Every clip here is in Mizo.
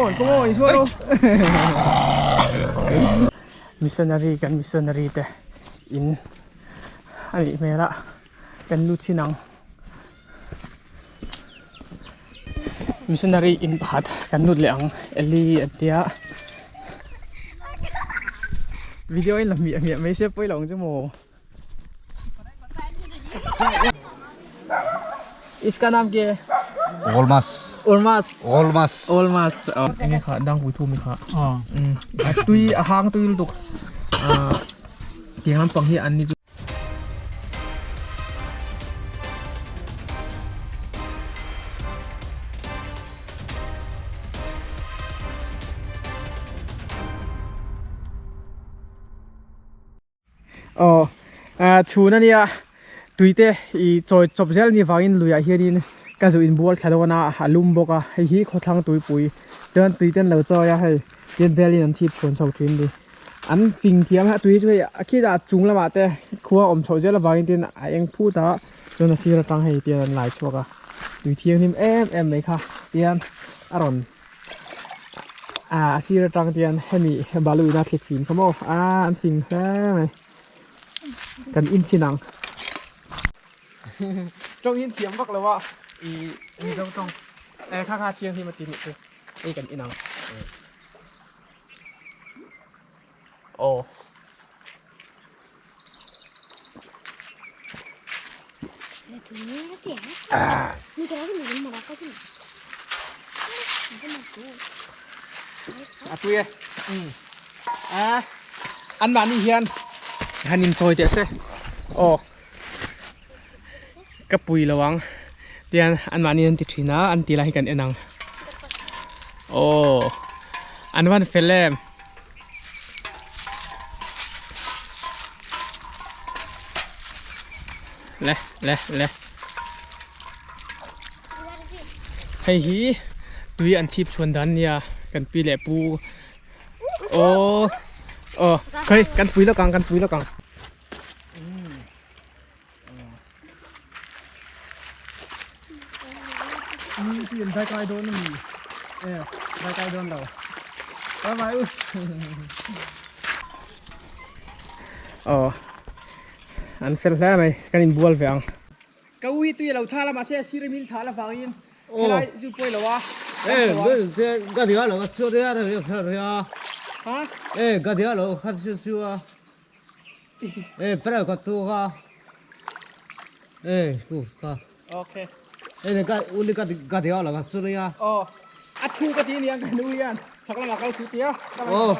on come on isual o missionary kan missionary te in a nih hmel a kan lut chin ang missionary in pakhat kan lut leh ang Eli an tia video in la hmiah hmiah mai se pawi lo ang chu maw. Iska naam ki hai? Olmas. Olmas. Olmas. Olmas. Enge kha dang pui thu mi kha. A tui a hang tui lutuk. Tiang lampang hi an ni chu. Aw ah chhun ania tui te ih chawi chawp zel anih vangin luiah hianin ka zu inbual thla dawn a a lum bawk a hei hi khawthlang tuipui chuan tui te an lo chawi a hei tin belin an chhip chhuan chho thin a ni an fing thiam a tui chu hei a khitah chung lamah te khua a awm chhoh zel avangin tin a eng phut a chuan a sir atang hei tian an lai chhuak a tui thianghlim em em mai kha tian a rawn a sir atang te hian hemi balu ina thlik fim kha maw a an fing hle mai kan in chhin ang tawng in thiam vak lo a ih mizo tawng eh kha kha thianghlim a ti nih chu hei kan in ang aw. A tui e. A an mahni hian han inchawi teh se. Aw. Ka pui lo ang. Tian an mahni an ti thin a, an ti lai hi kan en ang. Aw. An van fel em. Le le le. Hei hi tui an chhip chhuan dan nia kan pi leh pu aw aw khawi kan pui lawk ang kan pui lawk ang. Ni an dai kai dawn a ni e dai kai dawn lo bye bye u aw an fel hle mai kan inbual ve ang ka u hi tui a lo thal a mahse a sir min thal avangin helai chu pawi lo a ha Okay. Aw, a thu ka ti aniang ka nu hian chhak lamah kal suh tia. Aw.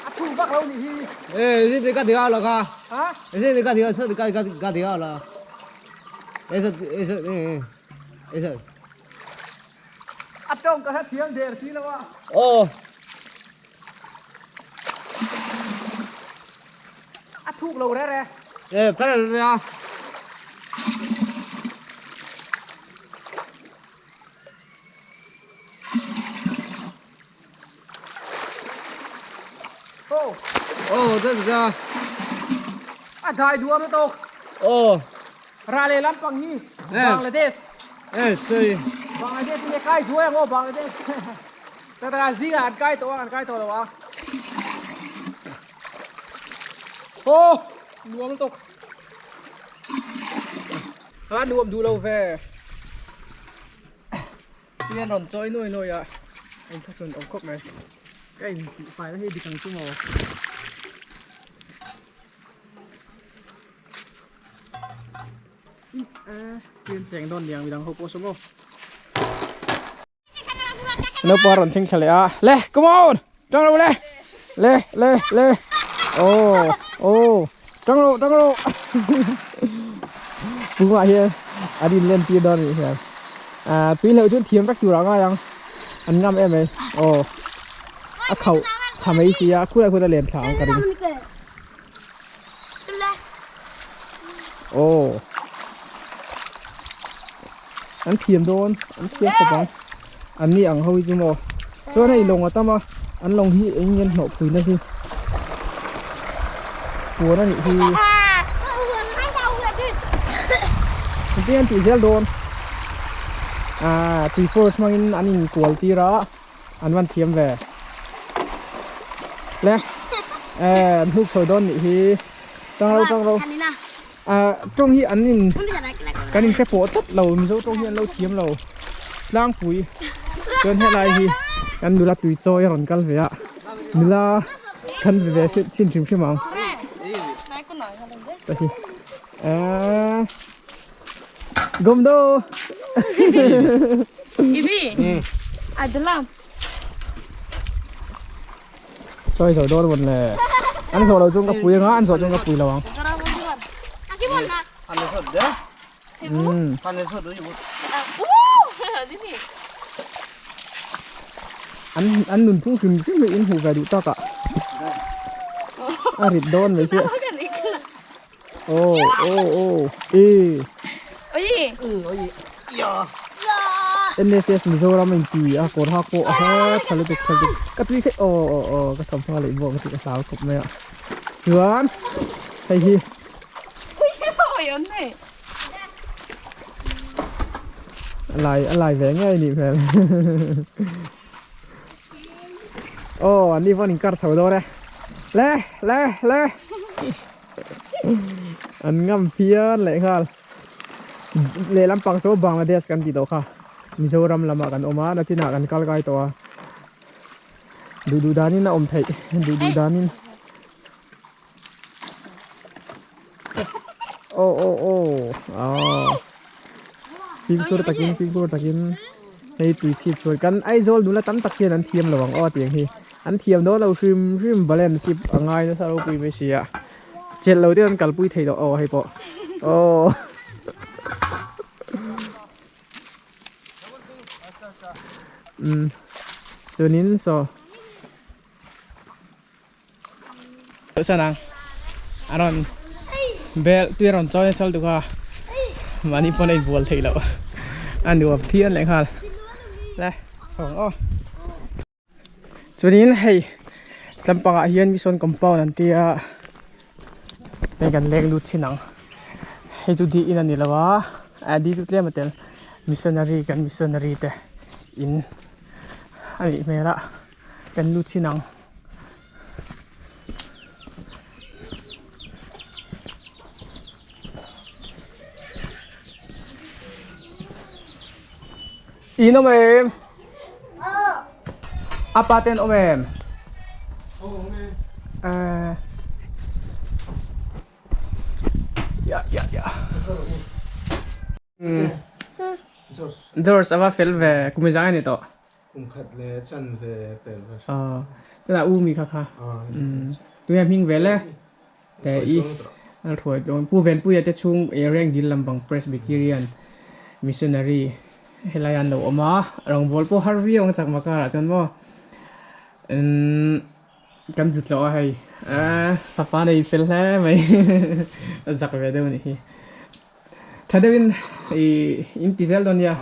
A thu vak lo nih hi. Ha? A tawng ka hre thiam der si lo a. Aw. A thuk lo re re. E, ka re re a. Oh. Oh, da da. A dai duam to. Oh. Ra le lampang hi Bangladesh. Eh, sei. Bangladesh ne kai zuai ngo Bangladesh. Tata zingah an kai tawh a, an kai tawh lo a. Aw, nuam lutuk. A nuam duh lo ve. Tian rawn chawi nuai nuai a, in thlahrun awm khawp mai. Ka in tih fai na hi dik ang chu maw. Tian cheng dawn niang midang ho pawh saw maw. Naupang rawn thleng thla leh a le come on tang ro le le le le oh oh tang ro tang ro pungah hian an in len tir dawn anih hian ah tui hleuh chuan thiam vek tur ah ngai ang an ngam em mai aw a khauh tha mai si a khulai khuan a len thla ang ka ring aw an thiam dawn an thiam khawp ang an ni ang ho hi chu maw chuan hei lawng a tam a an lawng hi eng nge an hnawh phui na hi puan a nih hi engtin an tih zel dawn. Ah tui force hmangin an in kual tir a an van thiam ve le eh an hnuk chho dawn nih hi tang ro tang ro ah tawng hi an in kan in hre pawh tlat lo mizo tawng hi an lo thiam lo tlangpui chuan helai hi kan nula tui chawi a rawn kal ve a nula kan ve ve chhin hrim hrim ang ta hi eh Gomdo. Ibi. Adulam. Choi zo dawn mon le. An zo lo chung ka pui anga, an zo chung ka pui lo ang. Um. An an nun phung hrim hrim hi in hmuh ve duh tak ah. A rit dawn mai sia. Oh, oh, oh. E. Oi. NSS Mizoram in ti a kawr hak pawh a he tha lutuk tha lutuk ka tui khe aw aw aw ka thawmhnaw leh bawk ka tih ka hlau khawp mai a chuan hei hi Ui oi an nei. A lai a lai ve ngei nih hmel aw an ni pawh an inkar chho dawn e le le le An ngam phian leh nghal. Lehlam pang saw Bangladesh kan tih tawh kha. Mizoram lamah kan awm a, nachinah kan kal kai tawh a. Duh duh danin a awm theih, duh duh danin. Aw aw aw aw. Fimkhur takin fimkhur takin hei tui chhip chuan kan Aizawl nula tam tak hian an thiam lo ang aw tiang hi. An thiam dawn lo hrim hrim balance hi a ngai nasa ropui mai si a. Chelh lo te an kalpui thei loh aw hei pawh aw. Umm chuanin saw Sanang a rawn bel tui a rawn chawi nasa lutuk a mahni pawn a inbual theih loh a nuam phian leh nghal le chhawng aw. Chuanin hei tlampangah hian mission compound an tia hei kan leng lut chin ang hei chu di in a ni lo a ah di chu tlem a tel missionary kan missionary te in a nih hmel a kan lut chin ang. In awm em? A pa ten awm em? Eh. Ya ya ya. George ava fel ve kum zang ani tawh. Kum khat le chan ve pel ve. Ờ. Tức là u mi kha kha. Tu em hming ve le. Te i a thuai dawn Pu Venpuia te chhung e reng dil lampang Presbyterian Missionary helai an lo awm a rawngbawl pawh har viau ang chakma karah chuan maw umm kan zut loh a hei ahh papa nei fel hle mai a zak ve deuh a nih hi tha deuhin ih in ti zel dawn nia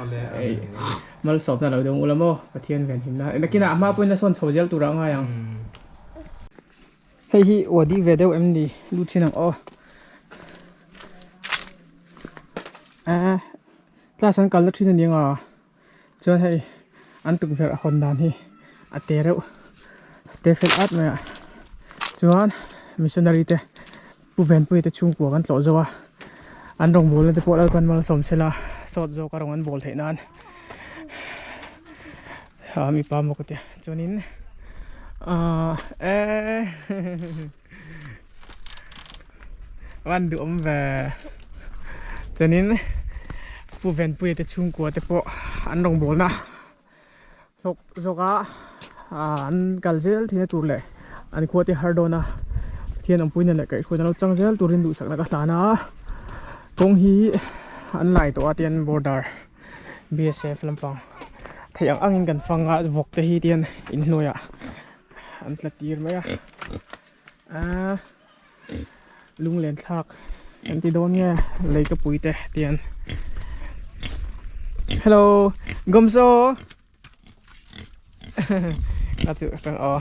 malsawmna lo dawng ula maw Pathian venhimna nakinah a hma pawhin a sawn chho zel turah a ngai ang. Hei hi wadi ve deuh em ni lut thin ang aw ah class an kalna thin a ni ang a chuan hei an tukverh a hawn dan hi a te reuh a te fel at mai a chuan missionary te Pu Venpuia te chhungkua kan tlawh zo a an rawngbawlna te pawh Lalpan malsawm sela sawt zawk a rawng an bawl theih nan ah mipa maw ka tia chuanin ah eh van duhawm ve chuanin Pu Venpuia te chhungkua te pawh an rawngbawlna hlawk zawk a ah an kal zel theihna tur leh an khua te har dawn a Pathian awmpuina leh kaihhruaina lo chang zel turin duhsakna ka hlan a kawng hi an lai tawh a tian border B_S_F lampang theih ang angin kan fang a vawk te hi tian inhnuaiah an tla tir mai a ah lunglen thlak kan ti dawn nge lei ka pui te tian hello gawmsaw ka chu atang aw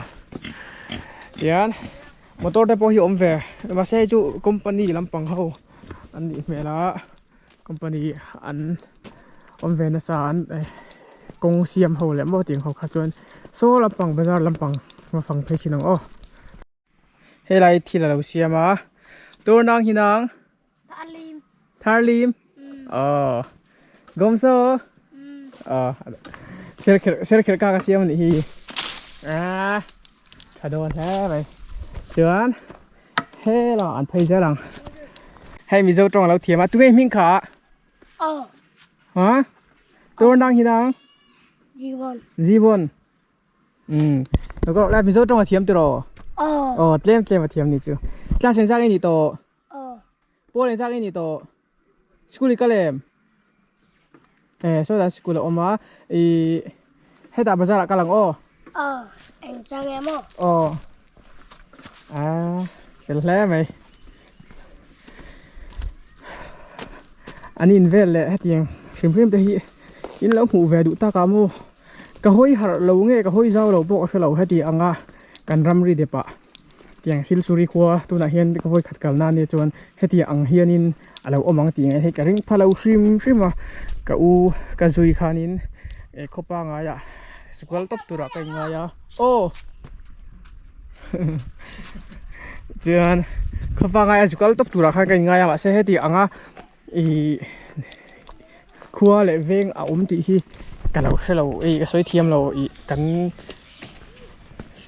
tian motor te pawh hi awm ve mahse hei chu company lampang ho an nih hmel a company an. awm ve nasa an kawng siam ho leh maw tiang ho kha chuan saw lampang bazar lampang va fang phei thin ang aw. Helai thil a lo siam a tur nang hi nang Tharlim aw gawmsaw aw serkherh serkherh kak a siam a nih hi ah tha dawn hle mai chuan helah an phei zel ang hei mizo tawng a lo thiam a tunge hming kha Aw. Ha tur nang hi nang Jibon. Jibon Um lo lai mizo tawng a thiam tiraw Aw. Aw tlem tlem a thiam ni chu class engzak nge ni tawh Aw. Pawl engzak nge ni tawh school i kal em eh saw dan school a awm a ih hetah bazar ah kal ang aw Aw engzak nge maw Aw ah fel hle mai an in vel leh hetiang hrim hrim te hi in lo hmuh ve duh tak ah maw ka hawi harh lo nge ka hawi zau lo pawh ka hre lo heti anga kan ramri dep ah tiang silsuri khua tunah hian ka vawi khat kalna ania chuan heti ang hianin a lo awm ang tih ngaih hi ka ring pha lo hrim hrim a ka u ka zui khanin eh khaw pangaiah sukual tawp turah ka inngai a aw chuan khaw pangaia zukal tawp turah khan ka inngai a mahse heti anga Ihh khua leh veng a awm tih hi ka lo hre lo ei ka sawi thiam lo ih kan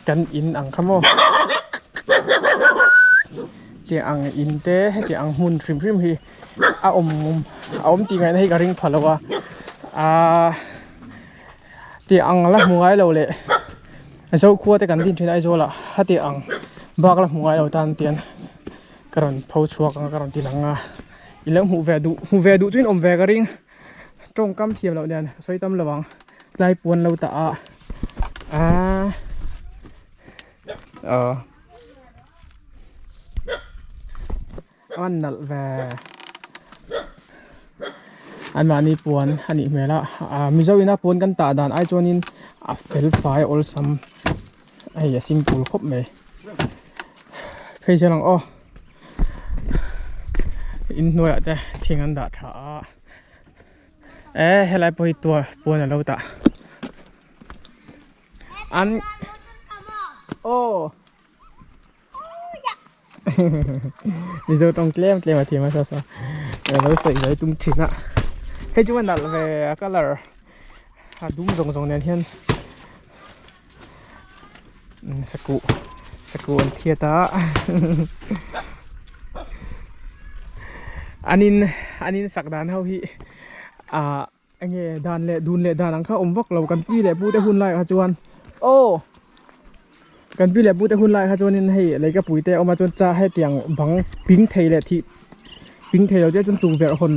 kan in ang kha maw tiang ang in te hetiang ang hmun hrim hrim hi a awm a awm tih ngaihna hi ka ring pha lo a ahh tiang ang la hmu ngai lo leh Zokhua te kan din thin Aizawl ah hetiang ang bak la hmu ngai lo tan tian. Ka rawn pho chhuak ang a ka rawn ti lang a i lo hmuh ve duh hmu ve duh chu in awm ve ka ring tawngkam thiam loh nen ka sawi tam lo ang tlai puan lo tah a aaa aw a nalh ve anmahni puan a nih hmel a ah mizo ina puan kan tah dan ai chuanin a fel fai awlsam hei a simple khawp mai. Phei zel ang aw inhnuaiah te thing an dah tha a eh helai pawh hi tuar puan alo tah an aw mizo tawng tlem tlem a thiam a saw saw alo sawi zai tum thin a hei chu a nalh ve a colour a dum zawng zawng nen hian. Sakuh sakuh an thiat a an in an in sak dan ho hi ah enge dan leh dun leh dan ang kha awm vak lo kan pi leh pu te hun lai ah kha chuan aw kan pi leh pu te hun lai ah kha chuanin hei leikapui te a awm a chuan cha hetiang bang ping thei leh thih ping thei lo te chuan tukverh hawn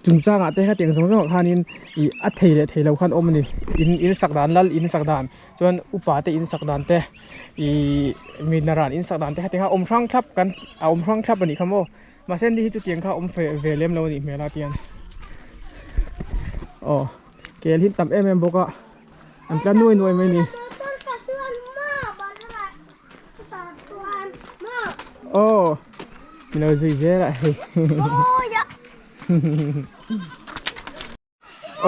chungchangah te hetiang zawng zawngah khanin ih a thei leh thei lo khan awm a ni in in sak dan lal in sak dan chuan upa te in sak dan te ihh mi naran in sak dan te hetiang kha awm hrang thlap kan a awm hrang thlap a nih kha maw mahse ni hi chutiang kha a awm ve ve lem lo a nih hmel a tiang aw kel hi an tam em em bawk a an tla nuai nuai mai a ni. Aw min lo zui zel a hei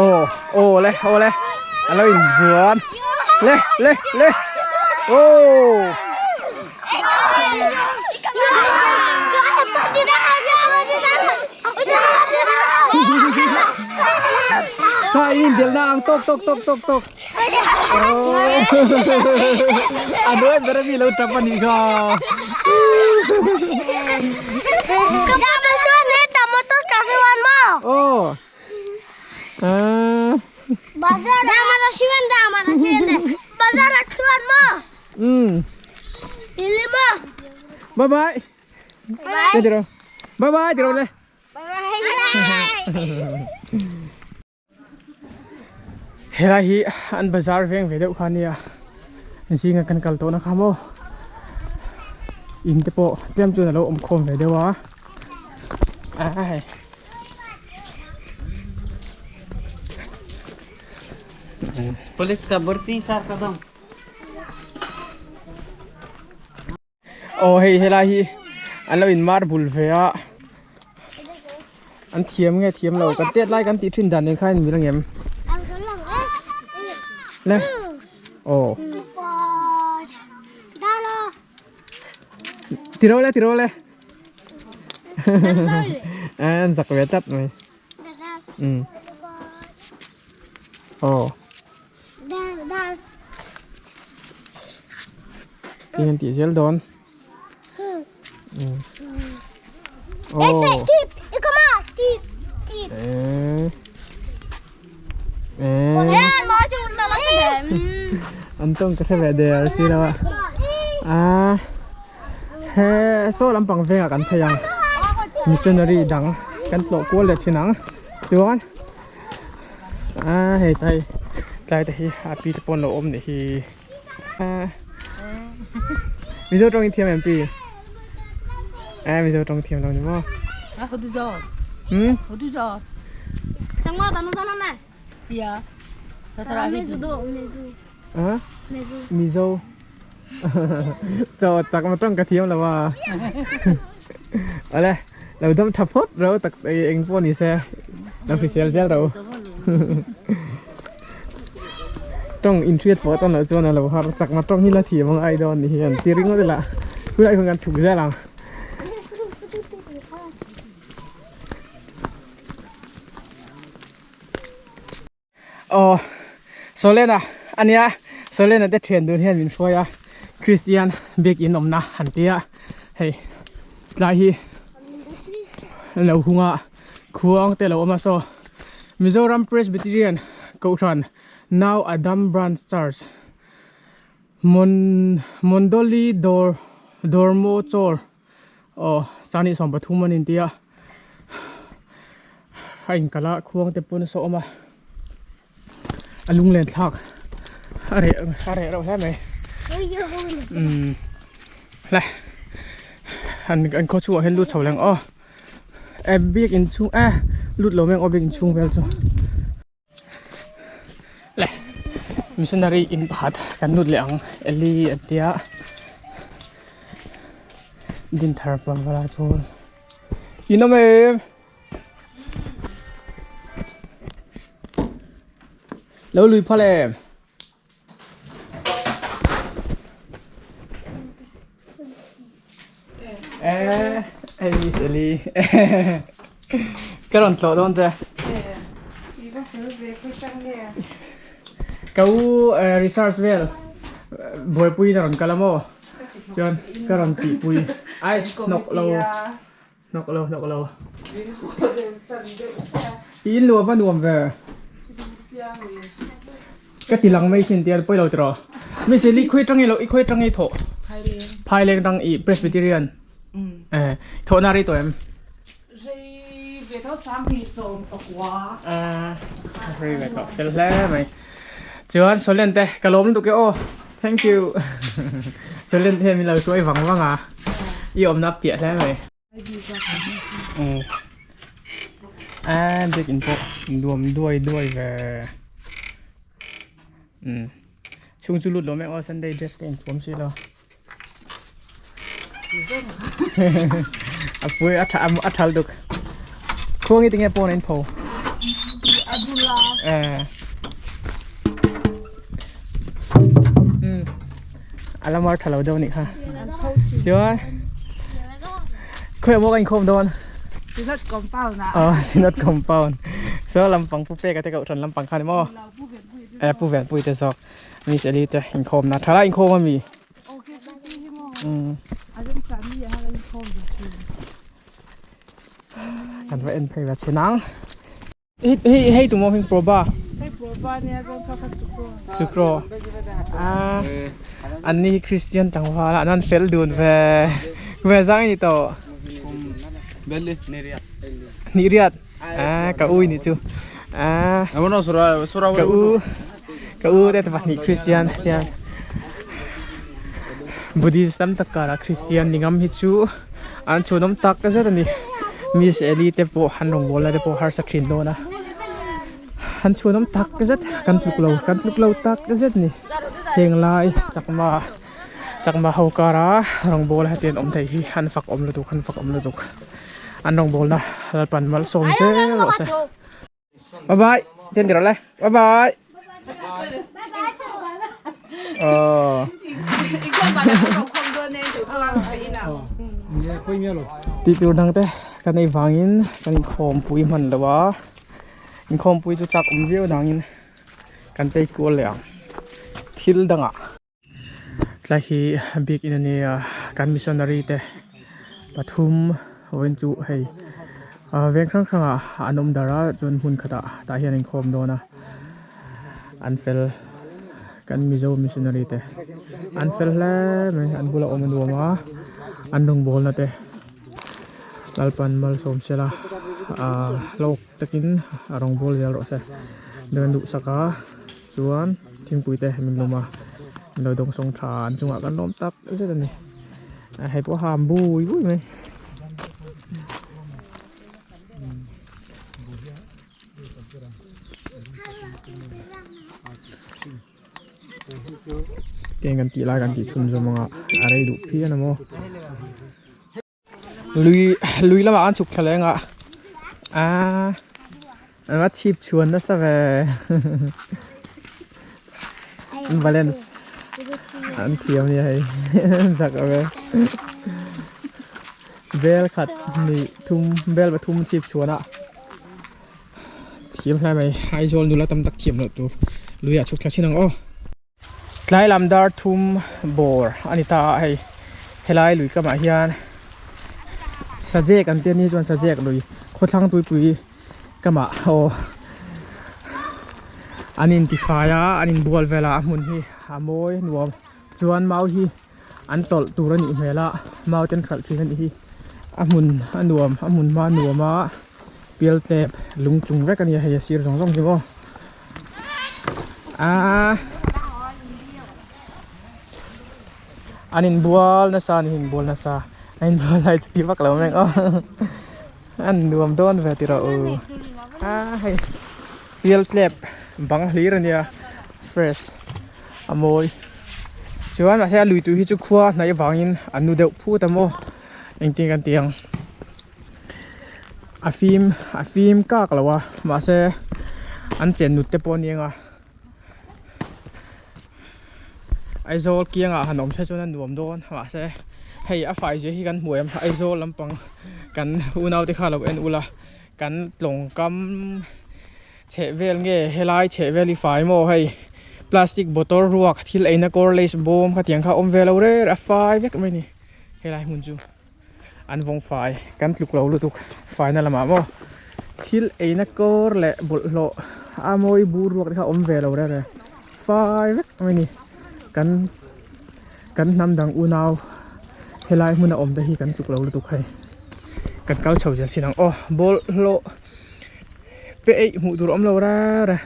aw aw le aw le a lo in buan le le le aw Kha in delna ang tok tok tok tok tok A nuai ber ami lo tap anih kha. Ka pu ka suan he ta motor ka suan mo. Oh. Ah. Bazar da ma suan da ma suan da. Bazar suan mo. Ili mo. Bye bye. Bye. Bye bye. Bye bye. Bye. Helai hi an bazar veng ve deuh kha ania zinga kan kal tawhna kha maw in te pawh tlem chuan alo awm khawm ve deuh a ai Police ka burti sar ka dam. Aw hei helai hi an lo in mar bul ve a. An thiam nge thiam lo kan tet lai kan tih thin dan nen khan in mil angem? Le aw. Tiro le tiro le. An zak ve tlat mai. Um. Aw. Tin an tih zel dawn. An tawng ka hre ve der si lo a a he saw lampang vengah kan phei ang missionary dang kan tlawh kual leh thin ang chuan a hei tlai tlai te hi a pi te pawh an lo awm nih hi. Mizo tawng in thiam em pi? Eh Mizo tawng thiam lo ni maw? Ah, hudu zo. Hmm? Hudu zo. Sangma tanu tanu na. Ya. Tatara Mizo do Mizo. Ah? Mizo. Mizo. Cho tak ma tawng ka thiam lo a. Ale, lo dam tha phawt ro tak eng pawh ni se. Lo hrisel zel ro. Tawng inhriat pawh tan loh chuan a lo har chakna tawng hi la thiam ang ai dawn ni hian ti ringawt ila tunah hian kan chhuk zel ang. Aw Solena ania Solena te thian dun hian min hruai a Christian biakin awmna an ti a hei tlai hi an lo hung a. Khuang te lo awm a saw Mizoram Presbyterian Kohhran Now Adam Branch Church Mon Mondoli Dawr Dawrmaw Chawr aw Sani 13 an inti a a inkalh a khuang te pawh nasa awm a a lunglen thlak a reh a reh reuh hle mai umm le an an khaw chhungah hian lut chho leh ang aw. Eh biakinn chhung eh lut lo mai ang aw biakinn chhung vel chu le missionary in pakhat kan lut leh ang Eli an tia Dinthar Pamvala pawl in awm em lo lui phal em. Eh, hey Miss Eli. Ka rawn tlawh dawn che. Ka u research vel buaipui na rawn kal a maw? Chuan ka rawn tihpui. Ai, hnawk lo. Hnawk lo, hnawk lo. I in luah va nuam ve. Ka ti lang mai sin tial pawi lo tiraw. Miss i khawi tang i lo i khawi tang i thawh. Phaileng tang i Presbyterian. Eh, thawh na rei tawh em? Rei ve tho sang hi sawm pakua. Ah, rei ve tawh fel hle mai. Chuan Solen te ka lawm lutuk e aw. Thank you. Solen te hian min lo hruai vang vang a. I awmna a piah hle mai. Umm. A biakin pawh nuam duai duai ve. Umm. Chhung chu lut lo mai aw Sunday dress ka inthuam si lo. A pui a tha a thal duk. Khuang hi tinge pawn a in pho. Eh. Um. A lamar tha lo deuh nih kha. Chuan khawi maw ka inkhawm dawn? Synod compound ah. Oh, Synod compound. So lampang pu peka te kohhran lampang kha ni maw? Eh pu ven pui te zawk. Miss Eli te inkhawm na tha lai inkhawm ami. Kan va en phei va chin ang. Hei hei hei tumaw hming Proba. Hei Proba nia chuan kha kha Sukro. Sukro. Ah an ni hi Christian tlangval a an han fel dun ve. Ve zang ini tawh. Belli niriat. Niriat. Ah ka u ini chu. Ah ka u ka u te pahnih Christian tiang Buddhist tam tak karah Christian ni ngam hi chu an chhunawm tak zet a ni Miss Eli te pawh an rawngbawlna te pawh harsa thin dawn a an chhunawm tak zet kan tluk lo kan tluk lo tak zet a ni heng lai chakma chakma ho kara rawngbawla hetiang awm thei hi an fak awm lutuk an fak awm lutuk. An rawngbawlna Lalpan malsawm zel rawh se. Bye bye. Tian ti rawh le. Bye bye. Ờ. Tih tur dang te kan ei vangin kan inkhawmpui hman lo a. Inkhawmpui chu chak awm viau dangin kan tei kual leh ang. Thil dangah. Tlai hi bik in a nia kan missionary te pathum vawiin chu hei ah veng hrang hrang ah an awm darh a chuan hmun khatah tah hian an inkhawm dawn a an fel kan mizo missionary te an fel hle mai an bula awm a nuam a an rawngbawlna te Lalpan malsawm sela ah hlawk takin a rawngbâwl zel rawh se dawn duhsak a. Chuan thingpui te min lawm a, min lo dawng sawng tha an chungah kan lawm tak zet a ni. Hei pawh ham bui bui mai. Tiang kan tih lai kan tih chhunzawm anga a rei duh phian a maw. Lui lui lamah an chhuk thla leh anga aaa anga chhip chhuan nasa ve an balance an thiam nia hei zak a ve bel khat hnih thum bel pathum chhip chhuan a thiam hle mai Aizawl nula tam tak thiam loh tur luiah chhuk thla chin ang aw. Tlai lam dar thum bawr a ni ta a hei helai lui kamah hian sajek an tia ni chuan sajek lui khawthlang tuipui kamah aw an intifai a an inbual vel a a hmun hi a mawi nuam chuan mau hi an tawlh tur a nih hmel a mau te an hralh thin a nih hi a hmun a nuam a hmun hma a nuam a pial tlep lung chung vek a ni a hei a sir zawng zawng hi maw. Aaa an inbual nasa a ni inbual nasa a inbual lai chu ti vak lo mai ang aw an nuam dawn ve tiraw u aa hei pial tlep bang hlir a nia fresh a mawi chuan mahse a lui tui hi chu khua hnaih avangin a nu deuh phut a maw engtin kan ti ang. A fim a fim kak lo a mahse an chen nut te pawh a ni ang a Aizawl kiangah han awm se chuan a nuam dawn mahse hei a fai zia hi kan hmu em Aizawl lampang kan unau te kha lo en ula kan tlawng kam chheh vel nge helai chheh vel hi fai maw hei plastic bottle ruak thil eina kawr lace bawm khatiang kha a awm ve lo reng a fai vek mai a ni helai hmun chu. An vawng fai kan tluk lo lutuk faina lamah maw thil eina kawr leh bawlhhlawh a mawi bur ruak te kha awm ve lo reng reng fai vek mai ni kan kan hnam dang unau helai hmuna awm te hi kan tluk lo lutuk hei kan kal chho zel chin ang aw bawlhhlawh pe eih hmuh tur awm lo reng reng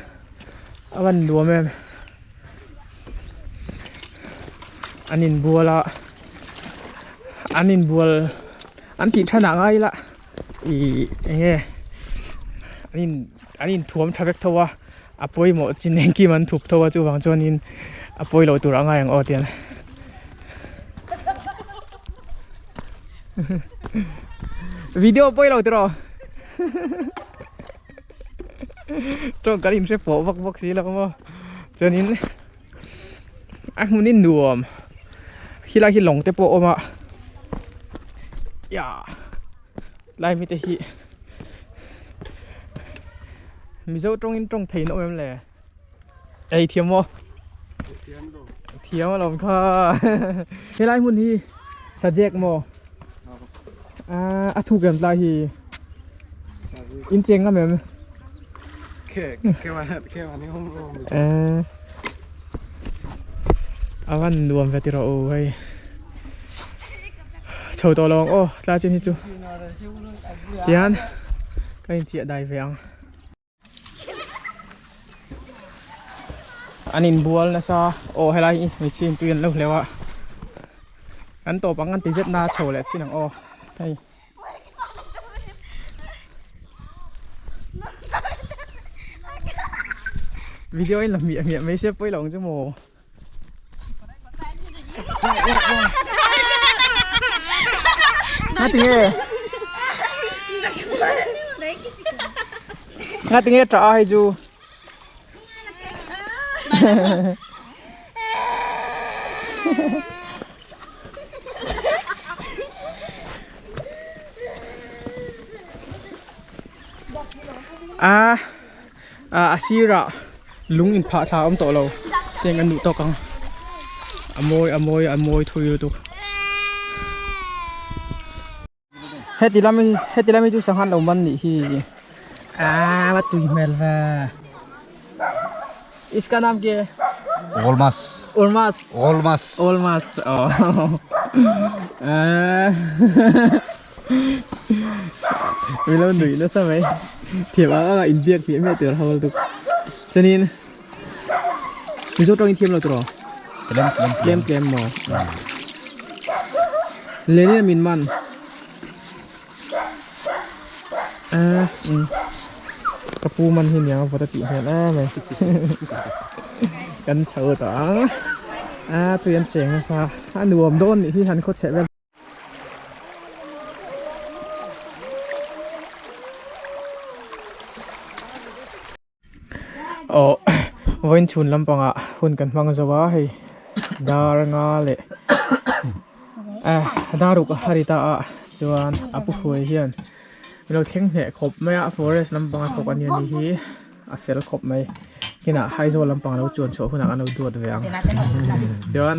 a van nuam em an inbual a. An inbual an tih than ah ngai ila ih eng nge an in an inthuam tha vek tho a a pawimawh chin engkim an thup tho a chuvang chuanin a pawi loh tur a ngai ang aw tian video pawi lo tiraw tawng kan inhre pawh vak bawk si lo maw chuanin. A hmun hi nuam khilai hi lawng te pawh a awm a yeah lai mi te hi mizo tawngin tawng thei an awm em le ei thiam maw thiam alawm kha helai hmun hi sajek maw ah a thuk em tlai hi in cheng ngam em. A van nuam ve tiraw u hei chho tawh lo ang aw tlai chin hi chu tihian ka inchiah dai ve ang an inbual nasa aw helai hi hmeichhia in tui an lo hleuh a an tawp ang an ti zet na chho leh chin ang aw hei. Video in la hmiah hmiah mai se pawi lo ang chu maw. Nga ti nge? Nga tinge ṭah a hei chu. A a sirah lung in phah thla a awm tawh lo heng an duh tawk ang a mawi a mawi a mawi thui lutuk heti lam hi heti lam hi chu sangha an lo man nih hi aaa va tui hmel ve iska naam ki hai Olmas. Olmas Olmas. Olmas oh aaa mi lo nui nasa mai thiam ang anga inbiak hmiah hmiah tur ho lutuk chuanin Mizo tawngin thiam lo tawh Tlem tlem tlem tlem maw Lenin a min man a um ka pu man hi niang a vawt a tih hmel em mai kan chho tawh ang a tui an cheng nasa a nuam dawn nih hi han khaw chheh vel. Aw vawiin chhun lampangah hun kan hmang zo a hei dar nga leh eh dar ruk a ri ta a chuan a pu hruai hian min lo thleng hneh khawp mai a forest lampanga thawk a nia ni hi a fel khawp mai kinah Aizawl lampang a lo chuan chhuah hunah an lo duat ve ang chuan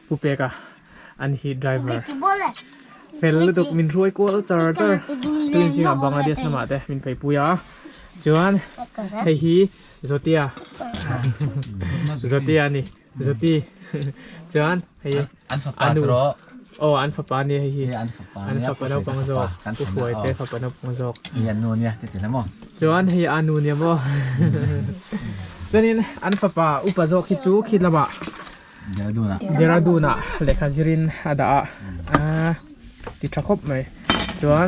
pu peka an hi driver fel lutuk min hruai kual char char tuin zingah Bangladesh lamah te min phei pui a chuan hei hi Zotia Zotia a ni Zoti chuan hei anu aw an fapa a ni hei hi an fapa naupang zawk pu Hruai te fapa naupang zawk chuan hei anu nia maw chuanin an fapa upa zawk hi chu khi lamah Dehradun ah lehkha zirin a dah a aaa ti tha khawp mai chuan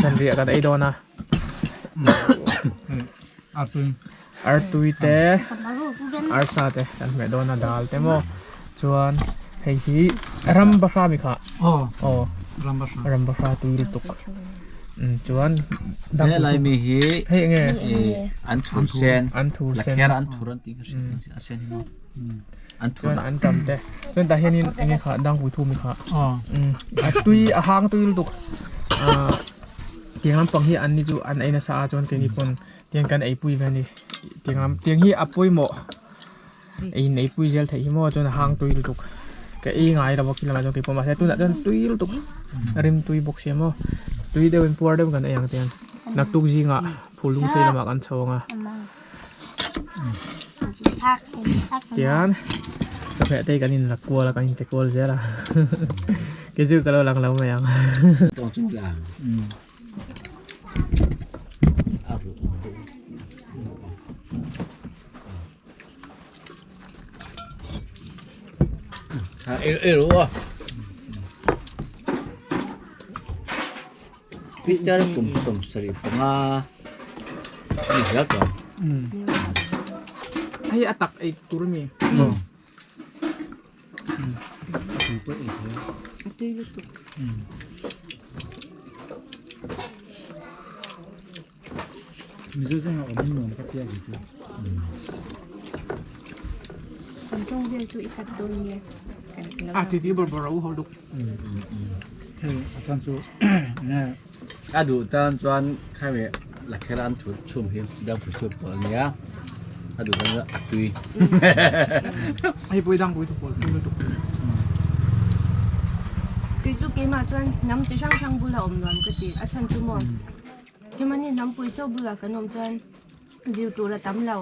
zanriah kan ei dawn a artui te arsa te kan hmeh dawn a dal te maw chuan hei hi ram bahra mi kha aw ram bahra tui lutuk chuan helai mi hi hei enge an thu sen an thu sen lakher an thu ran tih ka hria a sen hi maw an chuan an tam te chuan tah hianin enge kha dangpui thum kha a tui a hang tui lutuk ah tiang lampang hi an ni chu an ei nasa a chuan keini pawn tiang kan ei pui ve a ni tiang lam tiang hi a pawimawh ei in ei pui zel theih hi maw chuan a hang tui lutuk ka ei ngai lo a khi lamah chuan keipawh mahse tunah chuan tui lutuk rim tui bawk sia maw tui deuhin puar deuhin kan ei ang tiang naktuk zingah phul lung sei lamah kan chho ang a. Tian chawhmeh te hi kan in la kual a kan in pe kual zel a kei chu ka lo lang lo mai ang. Peter kum 75 ni zel tawh. Hei a tak ei tur a mi. A tui lutuk. Mizo zinga awm in nuam ka tia ki chu. Kan tawng vel chu i cut dawn nge kan lo. A ti ti bawr bawr a u ho luk. Hei a san chu enge. A duh tan chuan khami lakher an thut chhum hi dangpui thut pawlh a nia a duh tan chuan a tui. Hei pawh hi dangpui thut pawlh tui lutuk. Kei chu keimah chuan hnam chi hrang hrang bula awm nuam ka ti a chhan chu maw. Hemani hnampui chaw bulah kan awm chuan zir tur a tam lo.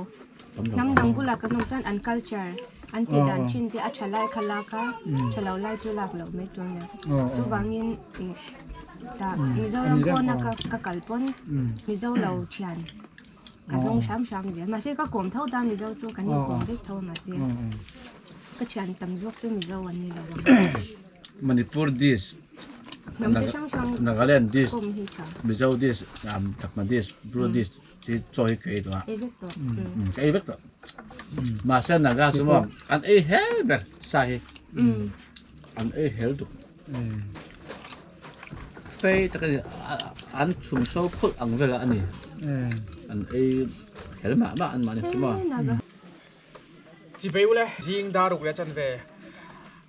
Hnam dang bulah kan awm chuan an culture an tih dan thin te a tha lai kha lak a, tha lo lai chu lak loh mai tur a nia. Chuvangin tah Mizoram pawna ka kal pawn Mizo lo thian ka zawng hram hram zel. Mahse ka kawm tho ta Mizo chu kan inkawm vek tho a mahse ka thian tam zawk chu Mizo an ni lo ang. Manipur dish Nagaland dish Mizo dish Chakma dish Bru dish chi chaw hi ka ei tawh a ka ei vek tawh mahse Naga chu maw an ei hel ber sa hi an ei hel tuk fei tak a ni an chhum so phawt ang vel a ni. An ei hel mah mah an mahni chu maw. Chibei ule zing dar ruk leh chanve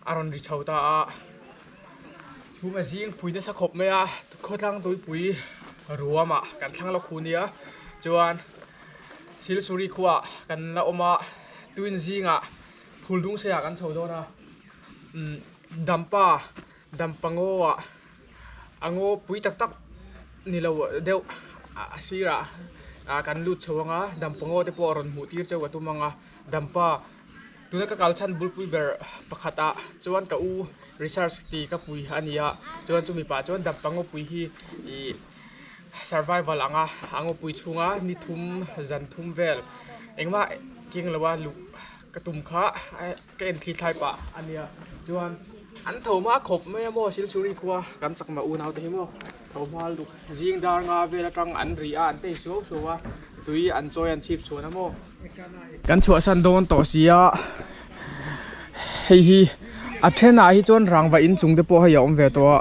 a rawn ri chho ta a, chhum a zing phui nasa khawp mai a, khawtlang tuipui ruam ah kan thlang lawk hu nia chuan Silsuri khua ah kan la awm a, tuin zingah Phuldung sei ah kan chho dawn a, umm Dampa Dampa ngaw ah a ngaw pui tak tak ni lo deuh a sirah ah kan lut chho ang a dampa ngaw te pawh a rawn hmuh tir cheu ka tum ang a dampa tuna ka kal chhan bulpui ber pakhat ah chuan ka u research ti ka pui a ni a chuan chumi pah chuan dampa ngaw pui hi ih survival anga a ngaw pui chhunga ni thum zan thum vel engmah keng lo a luh ka tum kha. Ka en thli thlai pah a nia chuan an tho hma khawp mai a maw Silchuri khua kan chakma unau te hi maw tho hma lutuk zing dar nga vel atang an ri a an tei suau suau a tui an chawi an chhip chhuan a maw. Kan chhuahsan dawn tawh si a hei hi a thenah hi chuan rangva inchung te pawh hei a awm ve tawh a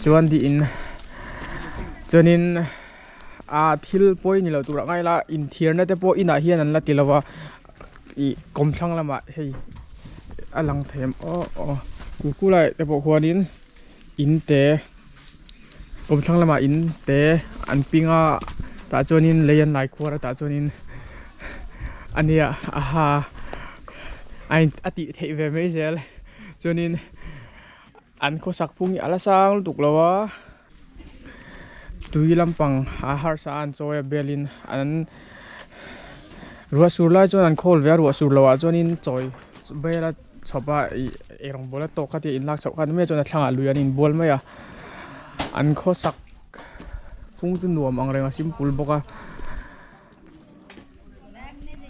chuan diin chuanin ah thil pawi ni lo turah ngai ila inthiarna te pawh inah hian an la ti lo va. Ih kawmthlang lamah hei a lang thei em aw aw ku lai te pawh khuanin in te kawmthlang lamah in te an ping a tah chuanin lei an lai khuar a tah chuanin a nia aha a in a tih theih ve mai zel chuanin an khawsak phung hi a la sang lutuk lo a tui lampang a harsa a an chawi a belin an ruah sur lai chuan an khawl ve a ruah sur loh ah chuanin chawi bel a chhawp a ih eirawng bawl a tawk kha tia inlak chhoh khan mai chuan a thlangah lui an inbual mai a an khawsak phung chu nuam ang reng a simple bawk a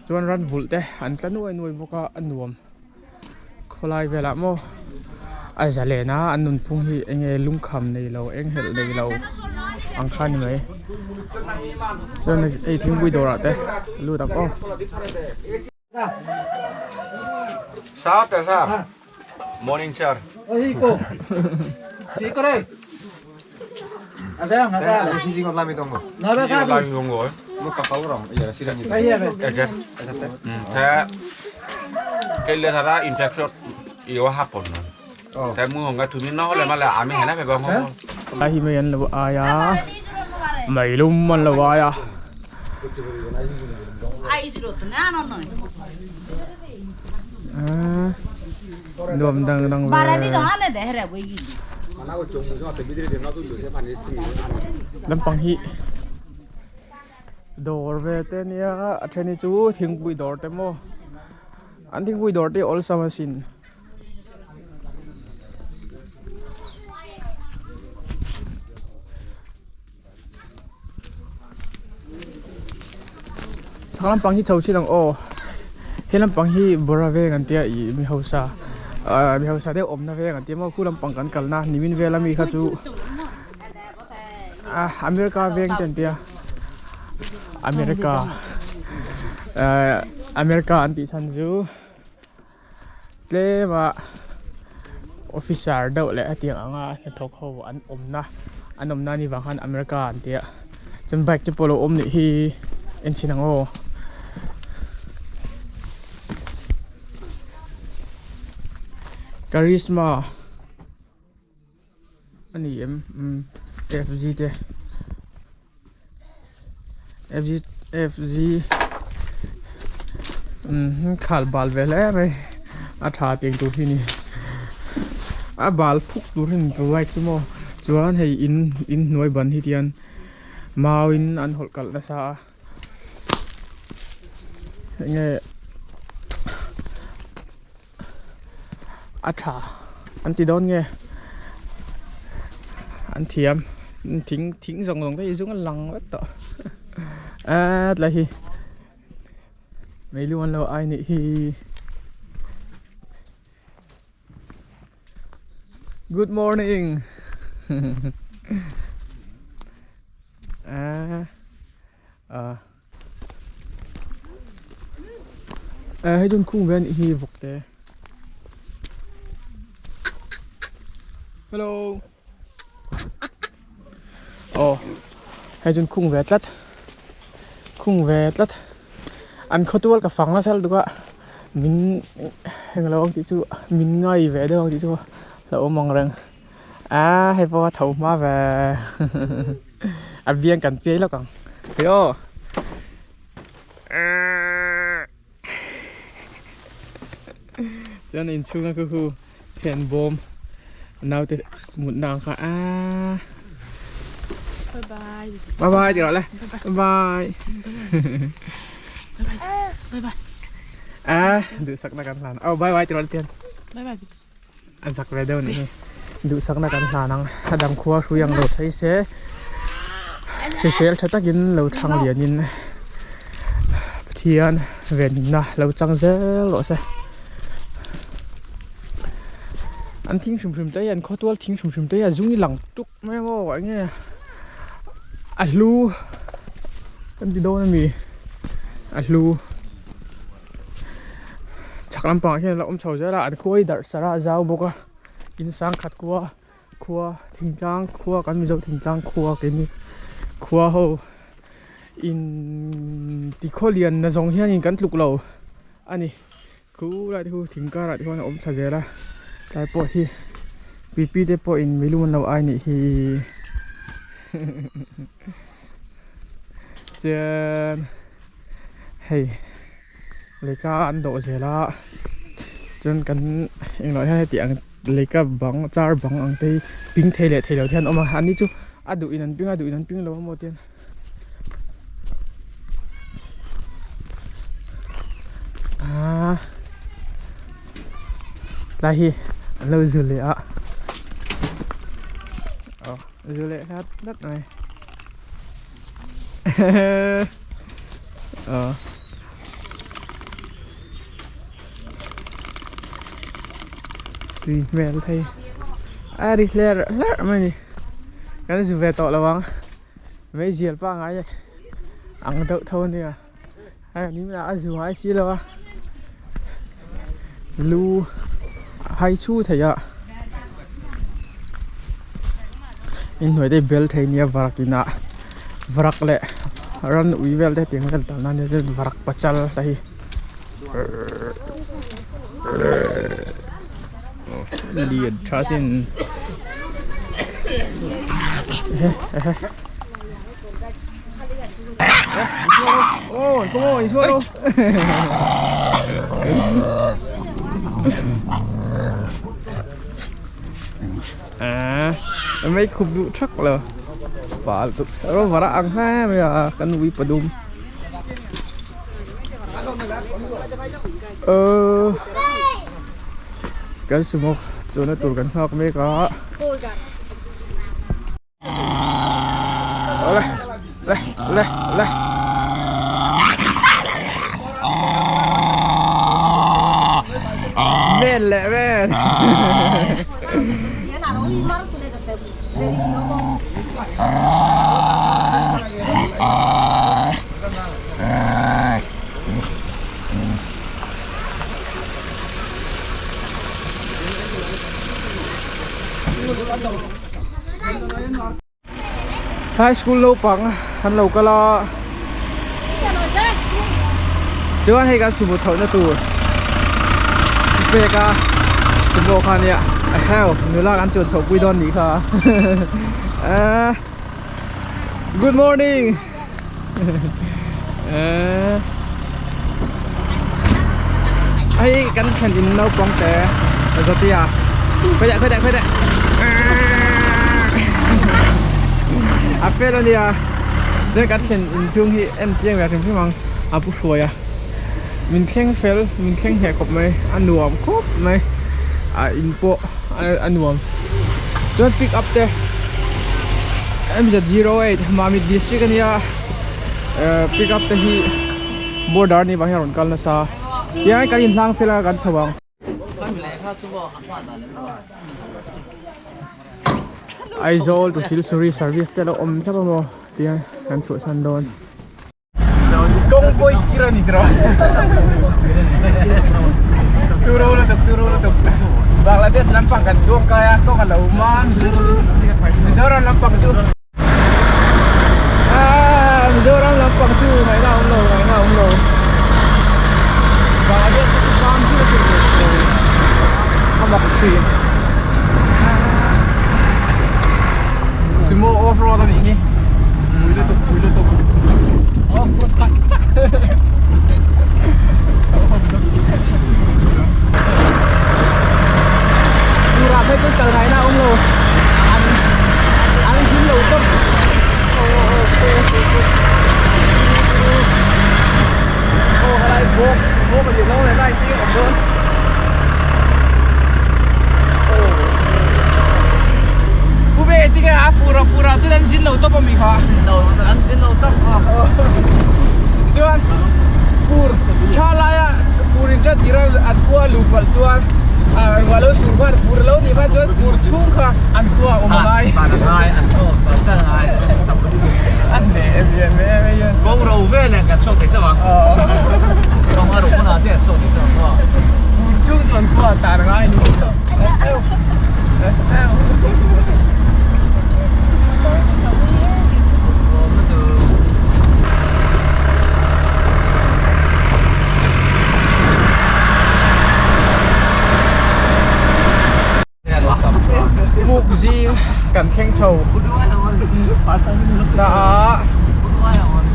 chuan ran vulh te an tla nuai nuai bawk a a nuam khawlai velah maw a zalen a an nunphung hi eng nge lungkham nei lo eng helh nei lo ang kha a ni mai chuan hei thingpui dawrah te lut ang aw. Morning sir. A hi mai an lo ai a meilum an lo ai a. Nuam dang dang ve. Lampang hi dawr ve te nia a then hi chu thingpui dawr te maw an thingpui dawr te hi awlsam asin. Chhak lampang hi chho chin ang aw he lampang hi bawra veng an tia ih mi hausa ahh mi hausa deuh awmna veng an tia maw khu lampang kan kalna nimin vel ami kha chu ah America veng te an tia America ahh America an tih chhan chu. Tlema officer deuh leh hetiang anga hnathawk ho an awmna an awmna anih vang khan America an tia chuan bike te pawh a lo awm nih hi en chhin ang aw. Karizma a ni em umm F G te F G F G umm khal bal ve hle mai a tha tiang tur hi ni a bal phuk tur hi ni bike chu maw chuan hei in inhnuai ban hi tian mau in an hawlh kalh nasa a. Enge a tha an ti dawn nge an thiam thing thing zawng zawng te hi zung a lang vek tawh eee tlai hi meilu an lo ai nih hi good morning eee ah. Eh hei chuan khung ve anih hi vawk te hello aw hei chuan khung ve tlat. khung ve tlat an khawtual ka fang nasa lutuk a min englo ang tih chu min ngai ve deuh ang tih chu a awm ang reng a hei pawh a tho hma ve a biang kan piai lawk ang hei aw. Chuan inchhunga khu khu phen bawm naute mutna ang kha aaa Bye bye. Bye bye ti rawh le. Bye bye. Bye bye. A duhsakna kan hlan. Oh bye bye ti rawh le tian. Bye bye. A zak ve deuh nih hi. Duhsakna kan hlan ang. A dang khua hrui ang lo chei se. Hrisel tha takin lo thlang lianin Pathian venhimna lo chang zel rawh se. An thing hrim hrim te hi an khawtual thing hrim hrim te hi a zung i lang tuk mai maw eng nge a hlu kan ti dawn ami a hlu. Chhak lampangah hian a la awm chho zel a an khuai darh sarh a a zau bawk a in sangkhat khua khua thingtlang khua kan mizo thingtlang khua keini khua ho in tikhaw lian na zawng hianin kan tluk lo a ni khulai te khu thing karah te khuan a awm thla zel a tlai pawh hi pipi te pawhin milu an lo ai nih hi chuan. Hei lehkha an dawh zel a chuan kan englo hian heti ang lehkha bang char bang ang te hi ping thei leh thei lo te hian an awm a an ni chu a duh in an ping a a duh in an ping lo a maw tian aaa tlai hi an lo zu leh a aw zu leh hlat hlat mai. Tui hmel thei a ri hler hler mai a ni kan zu ve tawh lo ang meizial pangngai ang deuh tho a nia hei ni a zu ngai si lo a lu hai chhu thei a inhnuai te hi bel thei nia varak inah varak leh ran ui vel te tiang vel tan nan hian varak pachal te hi lian tha sin Oh, come on, isuaro. À, mấy khúc dụ chắc là và tụt nó vào ăn ha bây giờ kan ui padum. Ờ kan sumo chuna tur kan nghak mek a. Le le le le ven leh ven High school naupang an lo kal a chuan hei kan sumo chhohna tur pek a sumo kha nia a heu nula kan chuan chhoh pui dawn nih kha ahh good morning ahh hei kan thlen in naupang te zawtia khawi deh khawi deh khawi deh a fel ania chuan kan thlen in chhung hi en chiang ve hrim hrim ang a pu hruai a min thleng fel min thleng hneh khawp mai a nuam khawp mai a in pawh a nuam chuan pick up te MZ08 Mamit district ania eh pick up te hi border ni vang hian a rawn kal nasa tiang kan inhlang fel a kan chho ang. Aizawl to Silsuri service te a lo awm thlap a maw tiang kan chhuahsan dawn. Kawng pawh i kir a ni tiraw Turo lutuk turo lutuk Bangladesh lampang kan chuang kai a kawng a lo mam zut Mizoram lampang chu Mizoram lam. lampang chu ngaihna a awm lo ngaihna a awm lo vah hian chu zam chu a chhun ve a mak thin sumo off road a nih hi pui lutuk pui lutuk off road tak tak Turah phei chuan kal ngaihna a awm lo an an zin lo tawp aw helai bawk bawk a ni lo leh lai hi a awm dawn Pu Be tinge a fur a fur ah chuan an zin lo tawp a mi kha an zin lo tawp a chuan fur tha laia fur in tan tir a an khua luh palh chuan ruah lo sur khan fur lo nih hma chuan fur chhung kha an khua a awm a ngai an ngai an thaw chal chal ngai an hneh em em em em kawng ro vel eh kan chhuak thei chauh ang kawng a ro hmunah chiah kan chhuak thei chauh ang fur chhung chu an khua tan a ngai Muk zing kan thleng chho ta a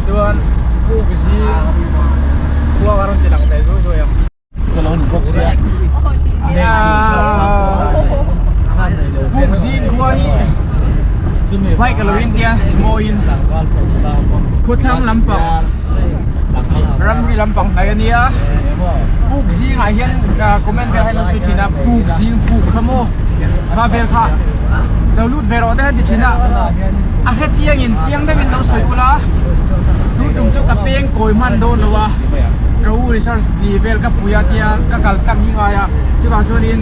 chuan muk zing khua ka rawn ti lang ve zui zui ang. Ka lo ni bawk sia. Muk zing khua hi bike a lo in tia sumo in khawthlang lampang ramri lampang hnai a nia puk zingah hian comment vel hian an lo sawi thin a puk zing puk kha maw kha vel kha lo lut ve rawh te an ti thin a a hre chiang in chiang deuhin lo sawi ula tun tum chu ka peng kawi hman dawn lo a ka u research tih vel ka pui a tia ka kal tlang hi ngai a chuvang chuanin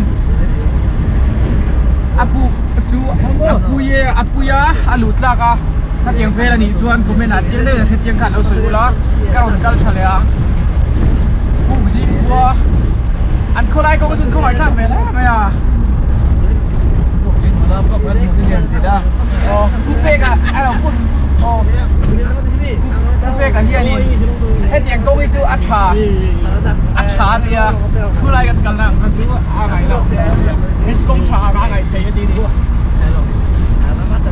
a puk chu a pui e a pui a a lut tlak a khatiang vel anih chuan comment ah chiang deuhin a hre chiang khan lo sawi ula ka rawn kal tha leh ang puk zing khua an khawlai kawng chu an khawngaih thlak ve hle mai a aw pu peka a lo put aw pu peka hianin hetiang kawng hi chu a tha a tha a nia khulai kan kalna ang kha chu a ngaih loh hei chu kawng tha anga a ngaih theih a ti a ni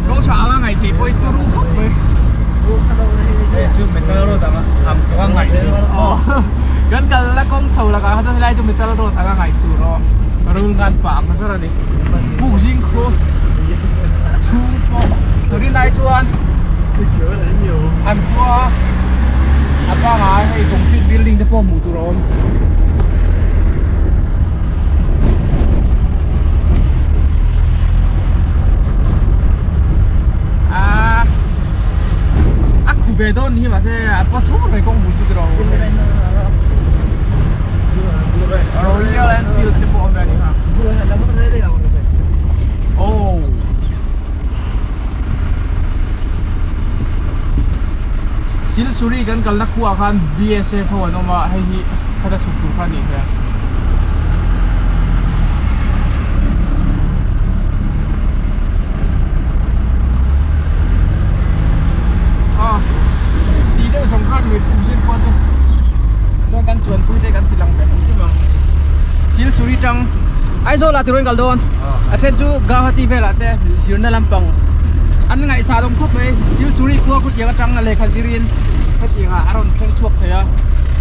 kawng tha anga a ngaih theih pawh hi turu khawp mai Chu metal road anga ang kawng a ngaih chu aw kan kalna kawng chho lakah kha chuan helai chu metal road anga ngaih tur aw rul ngan pah ang kha chuan a ni puk zing khu chhung pawh rinai chuan an khua a bangah hei concrete building te pawh hmuh tur a awm. Ah a khu ve dawn hi mahse a paw thur mai kawng bul chu tiraw Royal Enfield te pawh a awm ve a ni kha oh. Silsuri kan kalna khuaah khan BSF ho an awm a hei hi khata chhuk tur kha a nih hmel. Aw ti deuh zawng khan mai puk zir pawh chu chuan kan chuanpui te kan ti lang ve hrim hrim ang. Silsuri tang Aizawl ah tirawn kal dawn a then chu Guwahati velah te zirna lampang an ngaihsah dawm khawp mai Silsuri khua khutiang atang lehkha zirin hetiang ah a rawn thleng chhuak thei a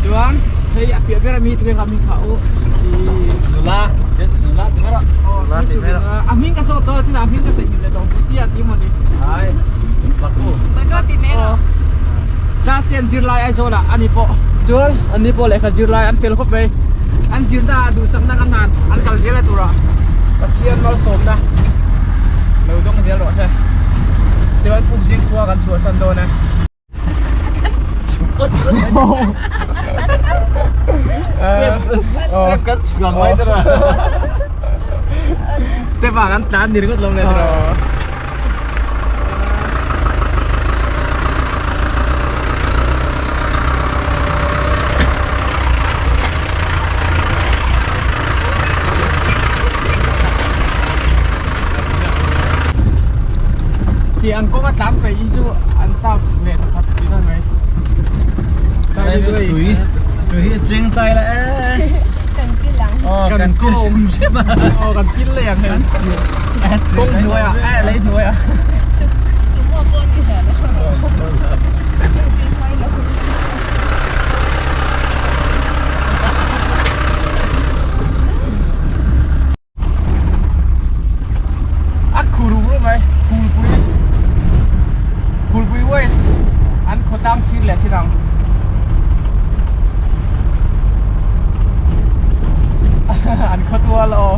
chuan hei a piah ber ami tunge kha hming kha u ih Nula Silsuri nula ti ber a aw Silsuri nula a hming ka zawt dawn a chinah a hming ka theihnghilh leh tawh Puitia tih mawni Hai Baku aw class ten zirlai Aizawl ah ani pawh chuan ani pawh lehkha zirlai an fel khawp mai an zirna ah duhsakna kan han an kal zel a turah Pathian malsawmna lo dawng zel rawh se chuan pukzing khua kan chhuahsan dawn e. Step step kan chhuah mai ta rawh. Step ah kan tlan ni ringawt lo nge tiraw. Tih ang kawnga tlan peih hi chu an tough ve takhat tih na mai. Chu hi tling tai la e. Kan kil ang. Aw kan kil hrim hrim a. Aw kan kil leh ang hei. Kawng hnuai ah eh lei hnuai ah. Sumo pawh ni hle lo. A khu rum rum mai Phulpui Phulpui West an khawtlang thir leh chin ang an khawtual aw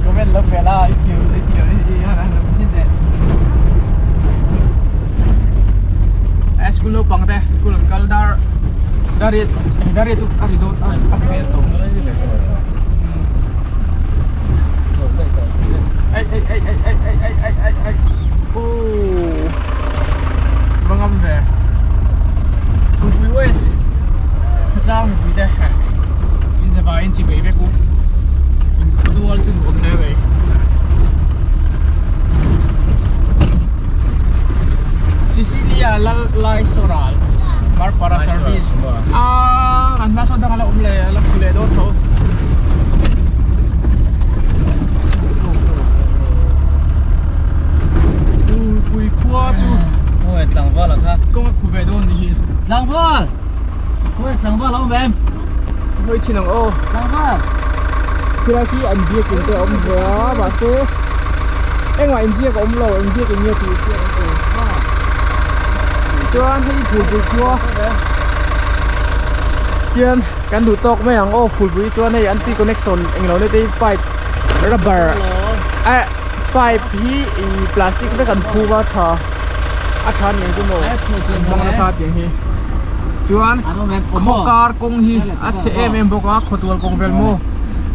comment lo ve la i thiam i thiam i han han sin teh school naupang te school an kal dar dar Dar hi chu a ri dawn a a hmel tawh Ei ei ei ei ei ei ei ei ei ei Ooh Va ngam ve Pui West Khawtlang mipui te in zava in chi bei vek u in khawdual chu nuam hle mai Sicilia lal lai soral Marpara service Ah, an hma sawn dang ala awm leh ala phu leh dawn tho. Pui khua chu Ôi tlangval a kha. Kawng a khu ve dawn ni hi. Tlangval. Ôi tlangval a awm ve em? Hawi thin ang aw. Tlangval. Khilai khi an biakin te a awm ve a mahse engmah inziak a awm lo eng biakin nge tih hriat an awm. Chuan hei phulpui khua tian kan duh tawk mai ang aw phulpui chuan hei an tui connection englo nei te hi pipe rubber eh pipe hi ih plastic vek an phum a tha a tha ni ang chu maw an hmang nasa tiang hi chuan khawkar kawng hi a chhe em em bawk a khawtual kawng vel maw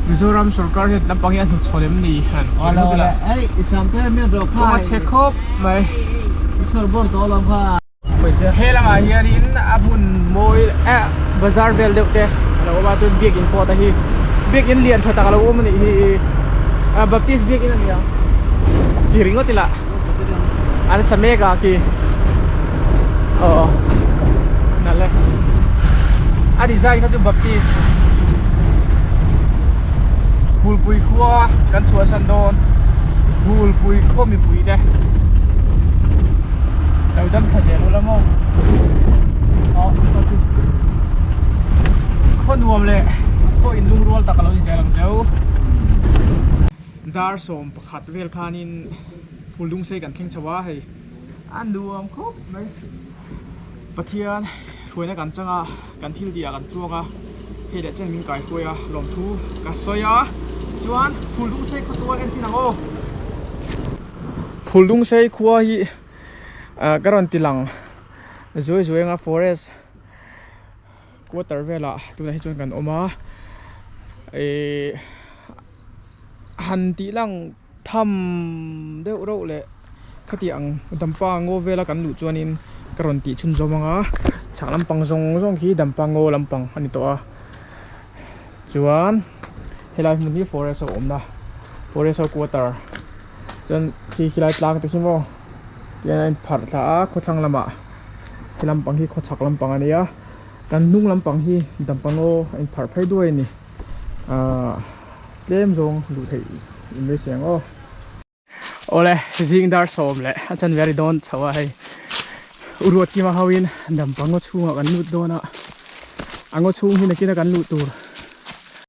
Mizoram sorkar hian lampang hi a hnuchhawn em ni han kawng a chhe khawp mai. He lamah hianin a hmun mawi eh bazar vel deuh te a lo awm a chuan biakin pawh te hi biakin lian tha tak a lo awm a nih hi ah baptist biakin a ni ang ti ringawt ila an sa mek a khi aw nalh e a design kha chu baptist Phulpui khua kan chhuahsan dawn Phulpui khaw mipui te lo dam thla zel ula maw aw khaw chu khaw nuam leh khaw in lungrual tak a lo ni zel ang cheu dar sawm pakhat vel khanin Phuldung sei kan thleng chho a hei a nuam khawp mai Pathian hruaina kan chang a kan thil tih ah kan tluang a hei leh chen min kai hruai a lawmthu ka sawi a chuan Phuldung sei khaw tual en chin ang aw. Phuldung sei khua hi ah ka rawn ti lang zuai zuai anga forest quarter velah tunah hi chuan kan awm a ihh han tih lang tham deuh reuh leh khati ang dampa ngaw vela kan luh chuanin ka rawn tih chhun zawm ang a chhak lampang zawng zawng khi dampa ngaw lampang a ni tawh a chuan helai hmun hi forest a awm a forest ho quarter chuan khi khilai tlang te khi maw tihian a inpharh thla a khawthlang lamah khi lampang hi khawchhak lampang a nia kan hnung lampang hi dampa ngaw a inpharh phei duai a ni ahh tlem zawng duh theih in mai si ang aw. Awle zing dar sawm leh a chanve a ri dawn chho a hei uruat kima ho in dampa ngaw chhungah kan lut dawn a a ngaw chhung hi nakin a kan luh tur.